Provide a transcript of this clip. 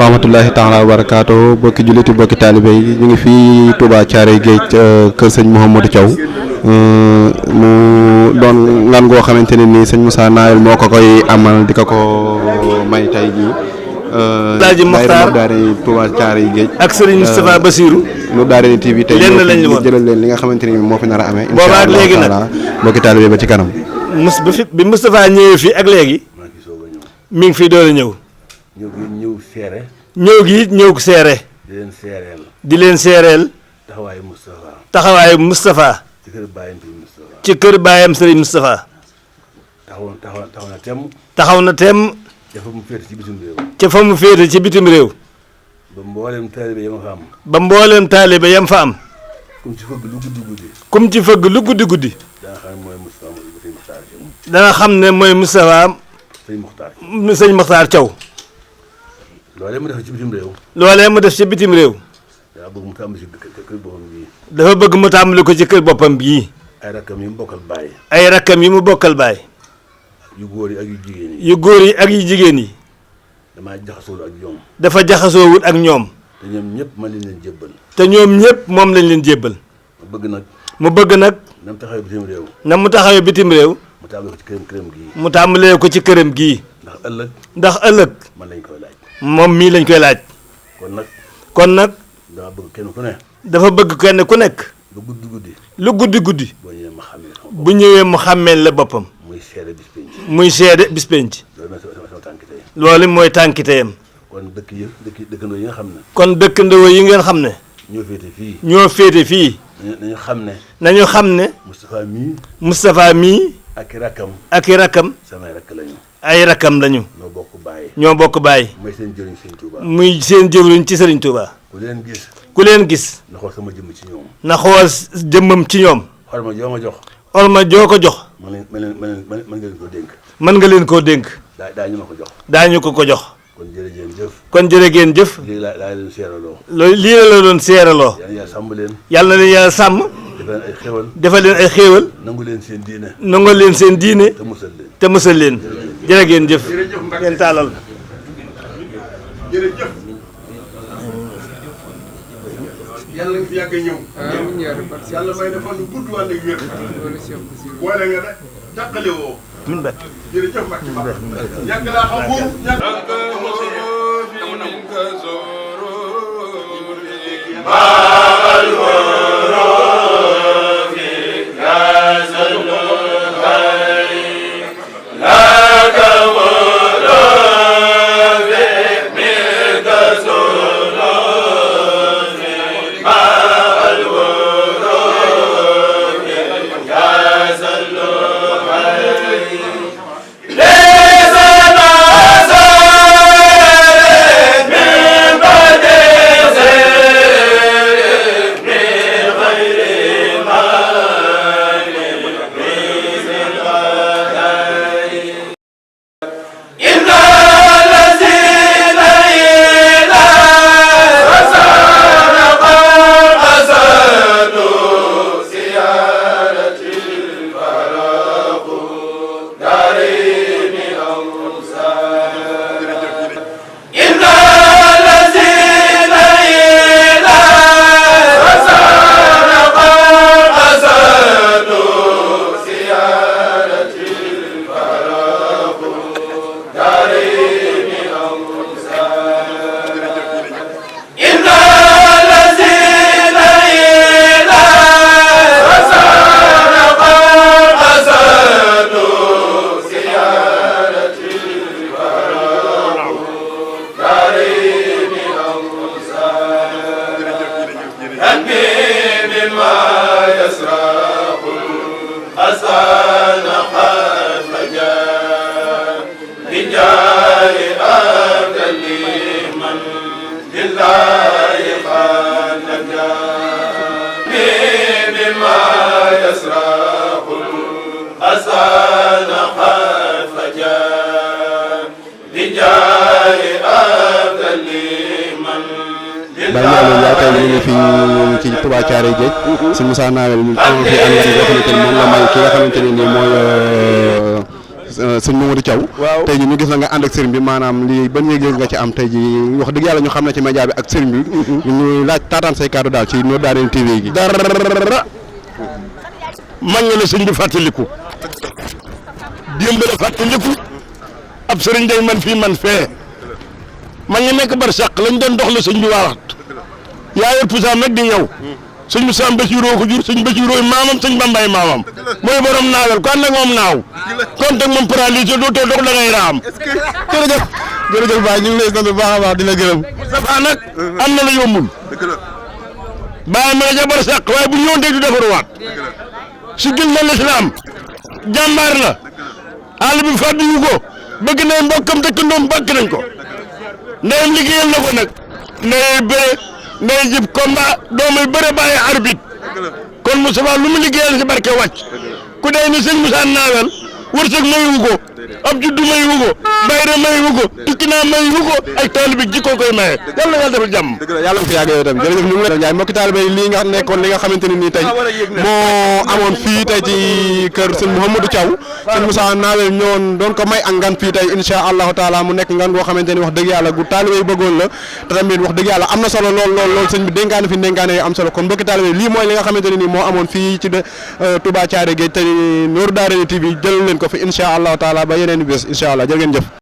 rahmatullahi taala wa barakaatu bokki julliti bokki taalibe yi ñu ngi fii Touba Thiaroye géej kër sëñ Mouhamadou Thiaw mu doon ngan goo xamante ne nii sëñ Moussa Nawél moo ko koy amal di ko may tey jii. Alaaji Mokhtar daara Touba Thiaroye géej ak Serigne Moustapha Bassirou nu daara TV tey lenn lañ woon jëlal leen li nga xamante ni moo fi nar a amee. booba ak léegi nag bokki taalibe ba ci kanam. bi Moustapha ñëwee fii ak léegi mi ngi fi door a ñëw. ñëw seere. ñëw gi ñëw ko seere. di leen seereel. di leen seereel. taxawaayu Moustapha. taxawaayu Moustapha. ci kër baayam Serigne Moustapha. ci kër baayam Serigne Moustapha. taxaw na temm. taxaw na temm. ca fa mu féete ci bitim réew. ca fa mu féete ci bitim réew. ba mboolem taalibe yam fa am. ba mboolem taalibe yam fa am. kum ci fëgg lu guddi guddi. kum ci fëgg lu guddi guddi. dana xam ne mooy Moustapha dana xam ne mooy Moustapha. Sëñ sëñ Mokhtar Mokhtar. Thiaw. loolee mu def ci bitim réew. loolee mu def ci bitim réew. daa bëgg mu tàmbali ci kër boppam bii. dafa bëgg mu tàmbali ko ci kër boppam bii. ay rakkam yi mu bokkal baay. ay rakkam yi mu bokkal baay. yu góor yi ak yu jigéen yi. yu góor yi ak yu jigéen yi. damaa jaxasoo ak ñoom. dafa jaxasoowut ak ñoom. te ñoom ñëpp man leen jébbal. te ñoom ñëpp moom lañ leen jébbal. mu bëgg nag. mu bëgg nag. na mu taxawee bitim réew. na mu taxawee bitim réew. mu tàmbalee ko ci këram gii. mu tàmbalee ko ci këram gii. ndax ëllëg. ndax ëllëg. man lañ koy laaj. moom mii lañ koy laaj. kon nag. dama bëgg kenn ku ne. dafa bëgg kenn ku nekk. lu guddi guddi. lu guddi guddi. boo ñëwee ma xàmmee sama bopp. bu ñëwee mu xàmmeel la boppam. muy seede bis penc. muy seede bis penc. loolu mooy sama tànk tey. loolu mooy tànkiteyam. kon dëkkandoo yi nga xam ne. kon dëkkandoo yi ngeen xam ne. ñoo féete fii. ñoo féete fii. nañu xam ne. nañu xam ne. Moustapha mii. Moustapha mii. ak i rakkam. ak i rakkam. samay rakk lañu. ay rakkam lañu. ñoo bokk baay. ñoo bokk baay. mooy seen jëriñ Sëriñ Touba. muy seen jëwriñ ci Sëriñ Touba. ku leen gis. ku leen gis. na xool sama jëmm ci ñoom. na xool jëmmam ci ñoom. xool ma joo ma jox. orma joo ko jox. mën nga leen koo dénk. mën nga leen koo dénk. daañu ma ko jox. daañu ko jox. kon jërëjëf jëf. kon jërë ngeen jëf. lii laa leen seeraloo. loolu lii la doon seeraloo. yàlla sàmm leen. yàlla na leen yàlla sàmm. defal leen ay xéwal. defal leen ay xéewal. nangu leen seen diine. nangu leen seen diine. te musal leen. te musal leen. jërë ngeen jëf. ngeen taalal. jërëjëf. yàlla nga fi yàgg a ñëw. yàlla may na fan gudd wàll ak wér. boole nga nag tàqale woo. min bat jërëjëf Mbacke Ba. yàgg laa xam buur. Les يسرق الأسان قد فجاء بجاه أبدل من لله قد نجا بما يسرق الأسان قد فجاء بجاه أبدل من bàyyi naa leen yaa tey ñu ngi fii ci Touba Thiaroye Géej sëñ Moussa Nawél am fi àngan boo xamante ni moom la may ki nga xamante ne nii mooy sëñ Mamadou Thiaw tey ji ñu gis la nga ànd ak sëriñ bi maanaam lii ban yëg-yëg nga ci am tey ji wax dëgg yàlla ñu xam ne ci média bi ak sëriñ bi ñu laaj taataan say kàddu daal ci Nour Darayni TV gi dara man nga la sëñ bi fàttaliku démb la fàttaliku ab sëriñ day man fii man fee man nga nekk bar sàq lañ doon dox la sëñ bi waaraat yaa yor pusaam nag di ñëw sëñ Moussa Bassiroo ko jur sëñ Bassiroo maamam sëñ Bambaay maamam mooy borom naawel kon nag moom naaw kon nag moom paralysé dootoo dox da ngay raam. jërëjëf jërëjëf Baye ñu ngi lay sant bu baax a baax di la gërëm Safa nag am na la yombul bàyyi ma la ja bar sàq waaye bu ñëwoon tey du defaruwaat si gil na lislaam jàmbaar la àll bi fàdduwu ko bëgg na mbokkam dëkkandoom bàkk nañ ko ndeyam liggéeyal na ko nag ndey bëre ndey jib combat doomay bëre bàyyi arbitre kon Moussa lu mu liggéeyal si barke wàcc ku day ni sëñ Moussa Nawél wërsëg mayu ko ab juddu mayu ko bayre mayu ko tukki naa mayu ko ay taalibe jikko koy maye yàlla nga defal jàmm dëgg la yàlla nga fi yàgg yow itam jërëjëf ñu ngi lay Ndiaye mbokki taalibe yi lii nga nekkoon li nga xamante ne nii tey moo amoon fii tey ci kër sëñ Mouhamadou Thiaw sëñ Moussa Nawél ñëwoon doon ko may ak ngan fii tey insha allahu taala mu nekk ngan boo xamante ni wax dëgg yàlla gu taalibe yi bëggoon la te tamit wax dëgg yàlla am na solo lool sëñ bi dénkaane fi dénkaane am solo kon mbokki taalibe yi lii mooy li nga xamante ne nii moo amoon fii ci Touba Thiaroye Géej te Nour Darayni TV jël leen ko fi insha allahu taala ba yeneen bés insha allah jërë ngeen jëf